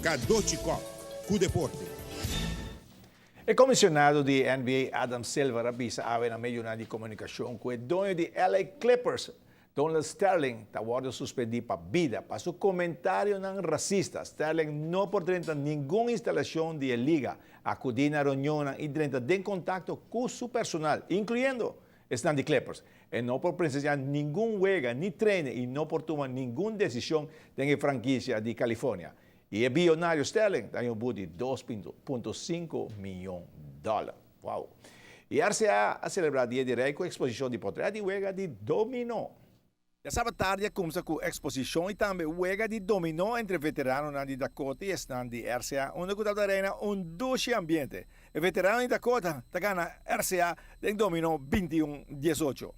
Cadochi Kock, cu deporte. E comisionado di NBA Adam Silver a bisa awe na medio di comunicacion cu e doño di LA Clippers, Donald Sterling, ta wordo suspendi pa bida pa su comentarionan racista. Sterling no por drenta ningun instalacion di liga, acudi na reunion y drenta den contacto cu su personal, incluyendo esnan di Clippers. E no por presencia ningun wega ni train y no por tuma ningun decision den franquicia di California. Y e biyonario Sterling tin un boete di 2.5 miyon di dollar. Wow! Y RCA a celebra Dia di Rey cu exposicion di portret y wega di domino. Diasabra atardi a cuminsa cu exposicion y tambe wega di domino entre veteranonan di Dakota y esnan di RCA, unda cu ta reina un dushi ambiente. E veterano di Dakota ta gana RCA den domino 21-18.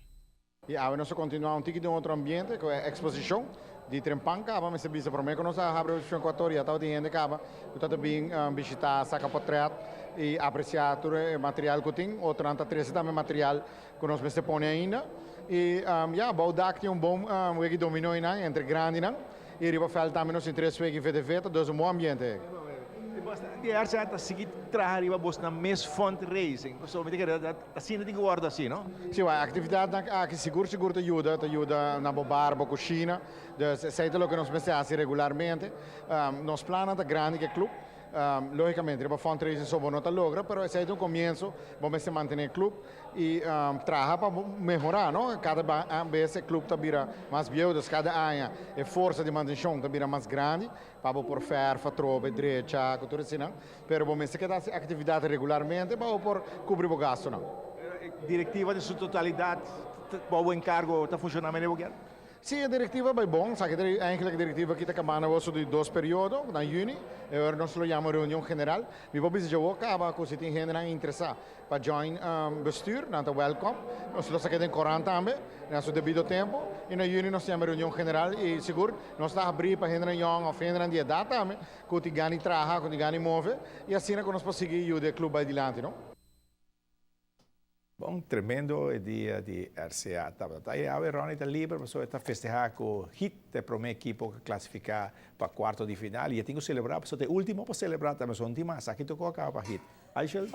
Y awor nos ta continua un tiki den otro ambiente, cu e exposicion di trempan caba, mi bisa prome cu nos a habri exposicion Equatoria, tabatin hende caba, cu ta bin bishita, saca portret y aprecia tur e material cu tin, otro ta trece tambe material cu nos mester pone ainda. Y ja, bou dak tin un bon wega domino nan, entre grandinan, y riba veld tambe nos tin tres wega VTV, dus un bon ambiente. Di RCA ta sigui traha riba bos nan mes fundraising. So, mi ta asina tin cu wordo asina, no? Si, e actividad aki sigur sigur ta yuda na bar, bo cushina. Dus esey ta loke nos mester haci regularmente. Nos plan ta grandi cu e club. Logicamente, riba fundraising so no ta logra, pero esey ta un comienso, ban mantene e club y traha pa mehora, no? Cada bes e club ta bira mas bieu, dus cada aña e forsa di mantencion ta bira mas grandi, pa por verf, trobe, drecha, tur asina, no? Pero bon, mester keda actividad regularmente pa por cubri e gasto, no? Directiva den su totalidad, e encargo ta funcionando manera? Si, e directiva ta bon. Sabe cu eigenlijk e directiva aki ta cabando di dos periodo, na juni, y awor nos lo yama reunion general. Mi por bisa cu caba cu si tin hende interesa pa join bestuur, nan ta welcome. Nos lo saca den corant tambe, na su debido tempo. Y na juni nos yama reunion general y sigur nos ta habri pa hende young of hende di edad tambe, cu tin gana traha, cu tin gana move, y asina cu nos por sigui yuda e club adilanti, no? Bon, tremendo dia di RCA. Ta ey, awe Ronnie ta liber, ma ta festeha cu Heat, e prome ekipo cu clasifica pa cuarto di final. Y tin cu celebra, pasobra e ultimo pa celebra tambe, son team, aki tocaba pa Heat. Aishel?